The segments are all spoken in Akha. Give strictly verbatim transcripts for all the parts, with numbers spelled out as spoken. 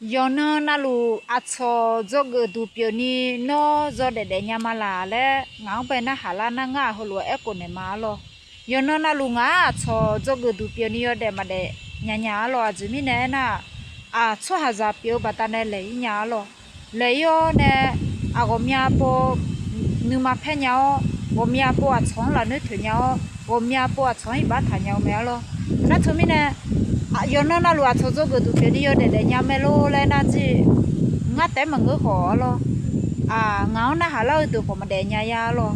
Yawqnan navluf aqcawq dzawgeuf duq pyeufni nawr yawdaef daefnya ma laq laer ngaq-anr bae narhaq lar nar, ngar-aq heulof-aer aerkhof naeq ma arlawr. Yawqnan navluf ngaq-anr aqcawq dzawgeuf duq pyeufni yawdaef maqdaef nya nya arlawr. Aqjeq mirnae aernar-aq, tsawrhaqzaq pyeuf-eu baqdanae laeq-ir nya arlawr. Laeq-ir-awr nae, ghawqmya pov nuima paer nya-awr, ghawqmya pov aqcawq-anr lafnoer toeq nya-awr, ghawqmya pov aqcawq-anr iqbax taq nya-eu mae arlawr. Nar teumirnae, yawqnan navluf aqcawq dzawgeuf duq pyeufni yawdaef daefnya mae lor laer nar jir, ngar taef-aer maqngeur khawf arlawr. Ngaq-anr narhaq lar-eu deuq khawf maqdaef nya ya arlawr.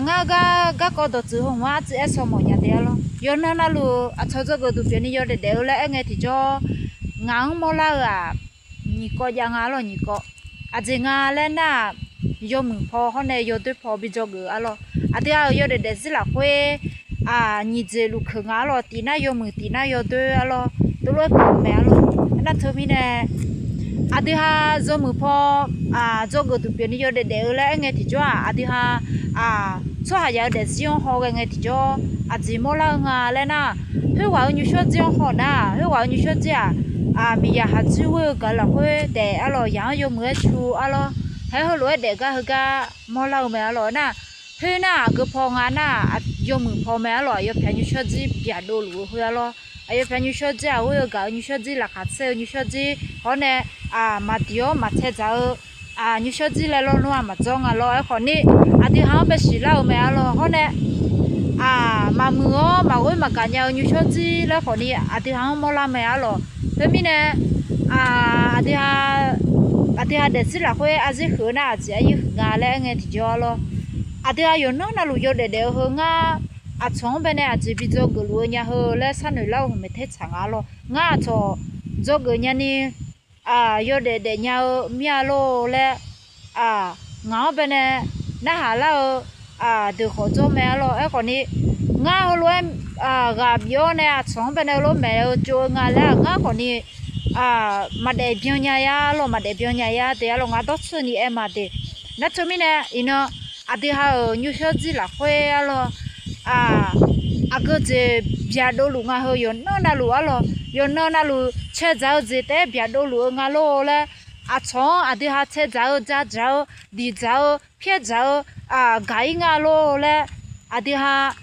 Ngar gar garkawv dawqtsuif heu-anr arciv aer shaw mawf nya de arlawr. Yawqnan navluf aqcawq dzawgeuf duq pyeufni yawdaef daef-eu laer aer ngae tiqjawr, ngaq-anr mawrlar-eu-aq, nyiq kawv jav nga arlawr, nyiq kawv. Aqjeq nga laer nar-aq, yawmuiq paw hawr nae yawdoer paw bi dzawgeuf arlawr. Aqdui ha-euq yawdaef daefzir lafkhoer, nyiq jeq luf keuq nga arlawr, tiq nar yawmuiq tiq nar yawdoer arlawr, teulof-aer keuq-eu mae arlawr. Nar teumirnae, aqdui ha yawmuiq paw dzawgeuf duq pyeufni yawdaef daef-eu laer aer ngae tiqjawr-aq, aqdui ha tsawrhaqzaq-eu daefzir-anr hawghae ngae tiqjawr, aqjeq mawrlar-eu nga laer nar, khoerghaq-eu nymrshawr jir-anr haw nar, khoerghaq-eu nymrshawr jir-aq, miqyaq haqjir ghoer-eu gaq-eu lafkhoer daef arlawr, yaq-anr yawmuiq-aer cu arlawr, haer heulof-aer daef gar heugar mawrlar-eu mae arlawr nar, khoernar aqgeu paw nga nar, yawmuiq paw mae arlawr, aqyawf pyaeq nymrshawr jir byaqdov luf-eu khoer arlawr, aqyawf pyaeq nymrshawr jir-aq ghoer-eu gaq-eu nymrshawr jir, laqkhaq tser-eu nymrshawr jir, hawr nae maqdiq-awr maqtae dzaq-eu nymrshawr jir laer lawr nmr-aq maqdzawr nga lawr. Aerkhawf ni, aqdui ha-anr bae siqlar-eu mae arlawr, hawr nae maqmuiq-awr maqghoer maqgaq nya-eu nymrshawr jir laer khawf ni aqdui ha-anr mawrlar mae arlawr. Khoermirnae, aqdui ha daefzir lafkhoer arzer huiq-eu nar, aqjeq arzer huiq nga laer aer ngae tiqjawr arlawr. Aqdui ha yawqnan navluf yawdaef daef-eu heu ngar, aqcawq-anr bae nae aqjeq bi dzawgeuf luf-eu nya heu laer sharnoeq lar-eu hmq maeq ter tsaq nga arlawr. Ngar aqcawq dzawgeuf nyani yawdaef daefnya-eu mir-a lor laer, ngaq-anr bae nae narhaq lar-eu deuq khawf dzawr mae arlawr. Aerkhawf ni, ngar heulof-aer ghaq bif-awr nae aqcawq-anr bae nae heulof maeq-eu tsov-eu nga laer-aq, ngar khawf ni maqdaef byan nya ya arlawr, maqdaef byan nya ya de arlawr, ngar dawrtsuini aer ma de. Nar teumirnae iqnan, aqdui ha-euq nymrshawr jir lafkhoer arlawr, aqgeu jeq byaqdov luf nga heu yawqnan navluf arlawr, yawqnan navluf caedzaq-eu jeq taef-aer byaqdov luf-eu nga lor laer, aqcawq-anr aqdui ha caedzaq-eu, jadzaq-eu, diqdzaq-eu, pyaerdzaq-eu gaq-ir nga lor laer, aqdui ha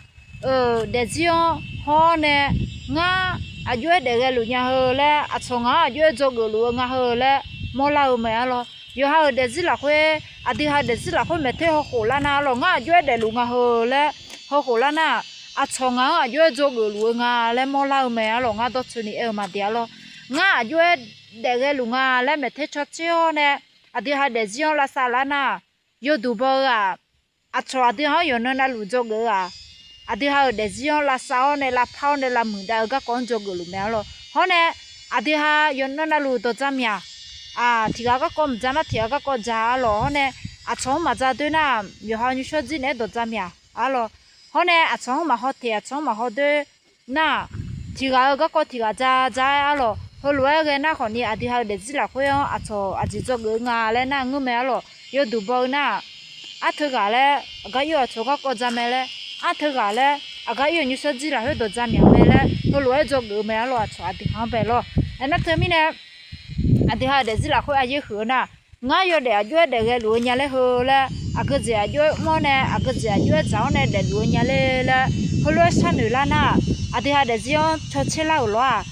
daefzir-anr hawr nae, ngar aqjox-aer daef ghae luf nya heu laer, aqcawq ngaq-anr aqjox-aer dzawgeuf luf-eu nga heu laer mawrlar-eu mae arlawr. Yawqha-euq daefzir lafkhoer, aqdui ha daefzir lafkhoer maeq ter hawkhof lar nar arlawr, ngar aqjox-aer daefluf nga heu laer hawkhof lar nar, aqcawq ngaq-anr aqjox-aer dzawgeuf luf-eu nga laer mawrlar-eu mae arlawr, ngar dawrtsuini aer-eu ma de arlawr. Ngar aqjox-aer daef ghae luf nga laer maeq ter caw tser-awr nae, aqdui ha daefzir-anr lavsav lar nar, yawduq baw-eu-aq, aqcawq aqdui ha-anr yawqnan navluf dzawgeuf-eu-aq, aqdui ha-euq daefzir-anr lavsav-awr nae lavpar-awr nae lavmuiq dav-eu garkawv-anr dzawgeuf luf mae arlawr. Hawr nae, aqdui ha yawqnan navluf dawqdzaq myaq, tiq ghaq garkawv maqdza nar tiq ghaq garkawv dza arlawr. Hawr nae, aqcawq-anr maqdza doer nar, yawqha nymrshawr jir naeq-aer dawqdzaq myaq arlawr. Hawr nae, aqcawq-anr maqhaw teq, aqcawq-anr maqhaw doer nar, tiq ghaq-eu garkawv tiq ghaq dza dza-aer arlawr. Heulof-aer ghae nar khawf ni, aqdui ha-euq daefzir lafkhoer-anr aqcawq aqjeq dzawgeuf-eu nga laer nar ngeur mae arlawr. Yawduq baw-eu nar, arteu ghaq laer aqgar ir-awq, aqcawq garkawv dza mae laer, arteu ghaq laer aqgar ir-euq nymrshawr jir lafkhoer dawqdzaq myaq mae laer heulof-aer dzawgeuf-eu mae arlawr, aqcawq aqdui ha-anr bae lawr. Aernar teumirnae, aqdui ha-euq daefzir lafkhoer aryaer huiq-eu nar, ngar yawdaef aqjox-aer daef ghae luf-eu nya laer heu laer, aqgeujeq aqjox-aer mr-awr nae, aqgeujeq aqjox-aer dzaq-awr nae daefluf-eu nya ler laer, heulof-aer sharnoeq lar nar, aqdui ha daefzir-anr caw tser lar-euq lawr-aq,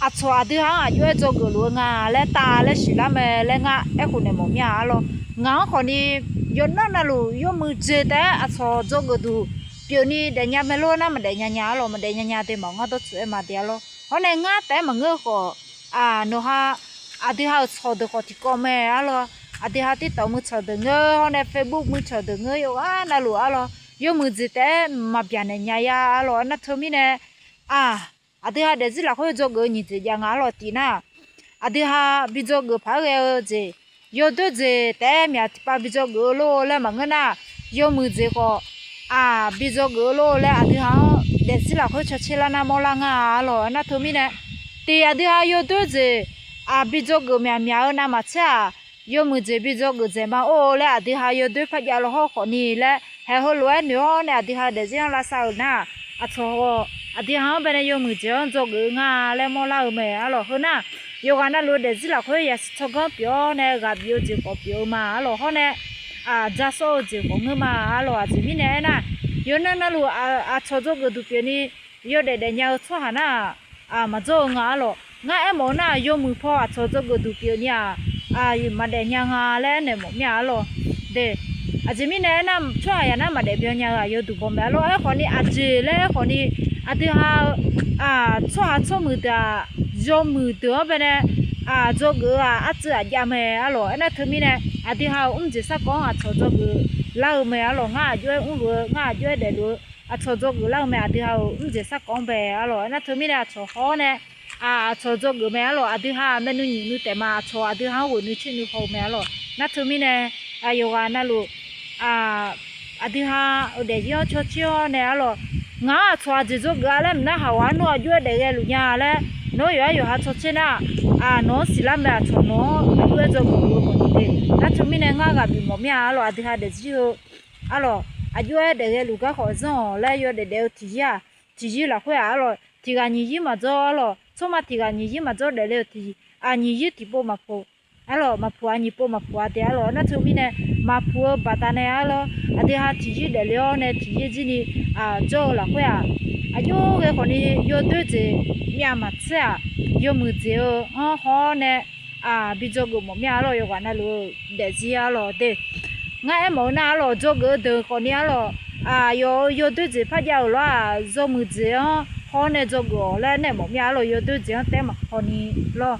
aqcawq aqdui ha-anr aqjox-aer dzawgeuf luf-eu nga laer tav laer siqlar mae laer ngar aerkhof naeq mawf mir-a arlawr. Ngaq-anr khawf ni, yawqnan navluf yawmuiq jeq taef-aer aqcawq dzawgeuf duq pyeufni daefnya mae lor nar, maqdaef nya nya arlawr, maqdaef nya nya de maq ngar dawrtsuif-aer ma de arlawr. Hawr nae ngar taef-aer maqngeur-eu khawf, nawq ha aqdui ha-euq cawqdeuq khawf tiqkawv mae arlawr. Aqdui ha TikTok muiq cawqdeuq ngeur, hawr nae Facebook muiq cawqdeuq ngeur, yawqghaq navluf arlawr, yawmuiq jeq taef-aer maqbyaq naeq nya ya arlawr. Aernar teumirnae, aqdui ha daefzir lafkhoer dzawgeuf-eu nyiq jeq jav nga arlawr tiq nar, aqdui ha bi dzawgeuf paq-aer ghae-eu jeq, yawdoer jeq taef-aer myaq tiqpav bi dzawgeuf-eu lor laer maqngeur nar, yawmuiq jeq khawf, aq, bi dzawgeuf-eu lor laer aqdui ha-anr daefzir lafkhoer caw tser lar nar mawrlar nga arlawr. Aernar teumirnae, tiq aqdui ha yawdoer jeq, aq, bi dzawgeuf myaq myaq-eu navmaqtser-aq, yawmuiq jeq bi dzawgeuf dzaeq ma or laer aqdui ha yawdoer par jav law hawr khawf ni laer haeq heulof-aer noeq-awr nae aqdui ha daefzir-anr lavsav-euq nar, aqcawq aqdui ha-anr bae nae yawmuiq jeq-anr dzawgeuf-eu nga laer mawrlar-eu mae arlawr. Heu nar, yawqghaq navluf-eu daefzir lafkhoer yasiq tsawrganr pyeuf-awr nae ghaq bif-eu jeq khawf pyeuf-eu ma arlawq. Hawr nae aq ja sawr-eu jeq khawf ngeur ma arlawq. Aqjeq mirnae aernar, yawqnan navluf aqcawq dzawgeuf duq pyeufni yawdaef daefnya-eu tsawrhaq nar-aq, maqdzawr-eu nga arlawq. Ngar aermawf-eu nar-aq, yawmuiq paw aqcawq dzawgeuf duq pyeufni-aq, maqdaef nya nga laer aernaeq mawf mir-a arlawq. De, aqjeq mirnae aernar, tsawrhaq yaq nar maqdaef byan nya-eu-aq yawduq baw mae arlawq. Aerkhawfni aqjeq laer aerkhawfni, aqdui ha-eu tsawrhaq tsawrmuiq deuq-aq, yawmuiq deuq-anr baenae dzawgeuf-eu-aq artseuv aqjav mae arlawq. Aernar teumirnae, aqdui ha-euq mrjeq sarkawv-anr aqcawq dzawgeuf lar-eu mae arlawq. Ngar aqjox-aer mrluf-eu, ngar aqjox-aer daefluf-eu, aqcawq dzawgeuf lar-eu mae. Aqdui ha-euq mrjeq sarkawv-anr bae arlawq. Aernar teumirnae aqcawq haw-awr nae aqcawq dzawgeuf mae arlawq. Aqdui ha-aq maernui nyiq nui taef ma, aqcawq aqdui ha-anr ghofnui tser nui haw-eu mae arlawq. Nar teumirnae, yawqghaq navluf aqdui ha-euq daefzir-anr cawtser-awr nae arlawq, ngaq-anr aqcawq aqjeq dzawgeuf-a laer maqnar, haq ghaq arnur aqjox-aer daef ghae luf nya laer, nawr yawqha yawqha cawtser nar, nawq-anr siqlar mae, aqcawq nawq-anr aqjox-aer dzawgeuf-eu khawfni de. Nar teumirnae ngar ghaq bif mawf mir-a arlawq. Aqdui ha daefzir-eu arlawq, aqjox-aer daef ghae luf gar khawf zanr-awq laer yawdaef daef-eu tiqyir-aq, tiqyir lafkhoer-aq arlawq, tiq ghaq nyiq yir maqdzawr arlawq. Tsawrma tiq ghaq nyiq yir maqdzawr daefle-eu tiq, nyiq yir tiqpov maqpuq arlawq, maqpuq-a nyiq pov maqpuq-a de arlawq. Nar teumirnae, maqpuq-eu baqdanae arlawq, aqdui ha tiqyir daefle-awr nae tiqyir jir ni jawr-eu lafkhoer-aq, aqjox ghae khawfni yawdoer jeq myav maqtser-aq, yawmuiq jeq-eu-anr haw-awr nae bi dzawgeuf mawf mir-a arlawq. Yawqghaq navluf-eu daefzir arlawq de. Ngar aermawf-eu nar arlawq, dzawgeuf-eu deuq khawfni arlawq, aqyawf-euq yawdoer jeq par jav-euq lawr-aq, yawmuiq jeq-anr haw-awr nae dzawgeuf-awq laer aernaeq mawf mir-a arlawq. Yawdoer jeq-anr taef-aer maqhaw ni lawr.